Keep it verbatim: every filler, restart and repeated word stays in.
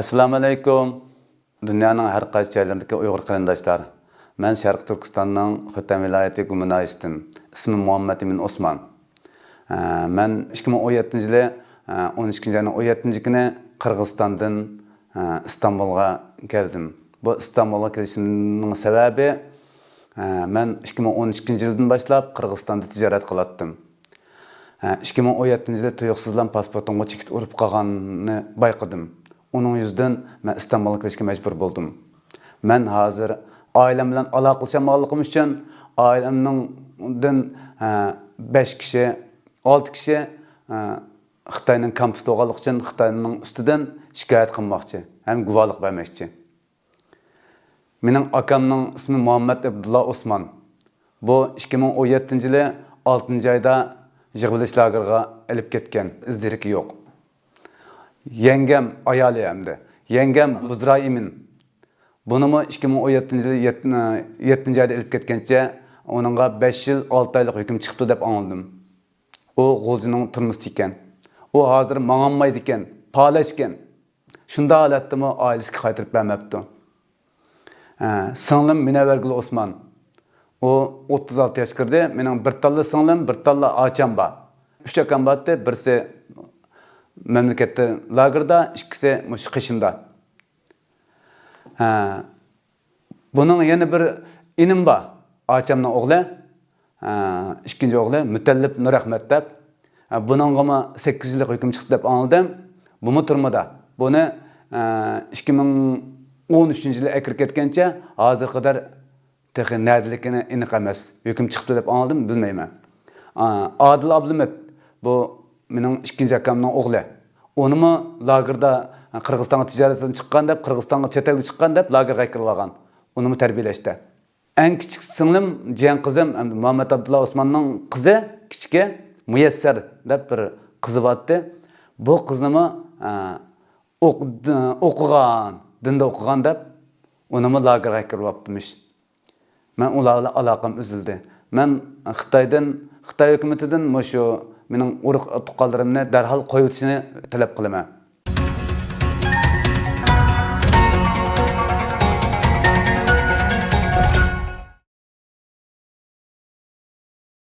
ئەسسالامۇئەلەيكۇم. دۇنيانىڭ ھەر قايسى جايلىرىدىكى ئۇيغۇر قېرىنداشلار. مەن شەرقىي تۈركىستاننىڭ خوتەن ۋىلايىتى گۇمىنايىسىدىن. ئىسمىم مۇھەممەد ئىمىن ئوسمان. ئە، مەن ئىككى مىڭ ئون يەتتىنچى يىلى، ئە، ئون ئىككىنچى ئاينىڭ ئون يەتتىنچى كۈنى قىرغىزىستاندىن، ئە، ئىستانبۇلغا كەلدىم. بۇ ئىستانبۇلغا كېلىشىمنىڭ سەۋەبى، ئە، مەن ئىككى مىڭ ئون ئىككىنچى يىلدىن باشلاپ قىرغىزىستاندا تىجارەت قىلاتتىم. ئىككى مىڭ ئون يەتتىنچى يىلى تۇيۇقسىزلا پاسپورتۇمغا چېكىت ئۇرۇپ قالغاننى بايقىدىم. ئۇنىڭ يۈزىدىن مەن ئىستانبۇلغا كېلىشكە مەجبۇر بولدۇم. مەن ھازىر ئائىلەم بىلەن ئالاقىلىشالمىغانلىقىم ئۈچۈن، ئائىلەمنىڭدىن، ھە، بەش كىشى، ئالتە كىشى، ھە، خىتاينىڭ كامپۇستا بولغانلىقى ئۈچۈن خىتاينىڭ ئۈستىدىن شىكايەت قىلماقچى ھەم گۇۋاھلىق بەرمەكچى. مېنىڭ ئاكامنىڭ ئىسمى مۇھەممەد ئابدۇللا ئوسمان. بۇ ئىككى مىڭ ئون يەتتىنچى يىلى ئالتىنچى ئايدا يىغىۋېلىش لاگېرىغا ئېلىپ كەتكەن، ئىز دېرىكى يوق. يەڭگەم ئايالى ئەمدى. يەڭگەم بۇزراي ئىمىن. بۇنىمۇ ئىككى مىڭ ئون يەتتىنچى يىلى يەت-، يەتتىنچى ئايدا ئېلىپ كەتكەنچە، ئۇنىڭغا بەش يىل ئالتە ئايلىق ھۆكۈم چىقىپتۇ دەپ ئاڭلىدىم. ئۇ غۇلجىنىڭ تۈرمىسىدە ئىكەن. ئۇ ھازىر ماڭالمايدىكەن، پالەچكەن. شۇنداق ھالەتتىمۇ ئائىلىسىگە قايتۇرۇپ بەرمەپتۇ. ھە، سىڭلىم مۇنەۋۋەرگۈل ئوسمان. ئۇ ئوتتۇز ئالتە ياشقا كىردى. مېنىڭ بىر تاللا سىڭلىم، بىر تاللا ئاچام بار. ئۈچ ئاكام بارتتى، بىرسى مەملىكەتتە لاگېردا، ئىككىسى مۇشۇ قېشىمدا. ھە، بۇنىڭ يەنە بىر ئىنىم بار، ئاچامنىڭ ئوغلى. ھە، ئىككىنچى ئوغلى مۇتەللىپ نۇرئەخمەت دەپ. ھە، بۇنىڭغىمۇ سەككىز يىللىق ھۆكۈم چىقتى دەپ ئاڭلىدىم. بۇمۇ تۈرمىدە. بۇنى، ھە، ئىككى مىڭ ئون ئۈچىنچى يىلى ئەكىرىپ كەتكەنچە ھازىرغا قەدەر تېخى نەدىلىكىنى ئېنىق ئەمەس. ھۆكۈم چىقىپتۇ دەپ ئاڭلىدىم، بىلمەيمەن. ئا، ئادىل ئابلىمىت، بۇ مېنىڭ ئىككىنچى ئاكامنىڭ ئوغلى. ئۇنىمۇ لاگېردا، قىرغىزىستانغا تىجارەتتىن چىققان دەپ، قىرغىزىستانغا، چەت ئەلگە چىققان دەپ لاگېرغا ئەكىرىلىۋالغان. ئۇنىمۇ تەربىيەلەشتە. ئەڭ كىچىك سىڭلىم، جىيەن قىزىم، ئەمدى مۇھەممەد ئابدۇللا ئوسماننىڭ قىزى، كىچىكى مۇيەسسەر دەپ بىر قىزى بارتتى. بۇ قىزنىمۇ، ئە، ئوق-، ئوقۇغان، دىندا ئوقۇغان دەپ، ئۇنىمۇ لاگېرغا ئەكىرىۋاپتىمىش. مەن ئۇلار بىلەن ئالاقەم ئۈزۈلدى. مەن خىتايدىن، خىتاي ھۆكۈمىتىدىن مۇشۇ مېنىڭ ئۇرۇق تۇغقانلىرىمنى دەرھال قويۇۋېتىشىنى تەلەپ قىلىمەن.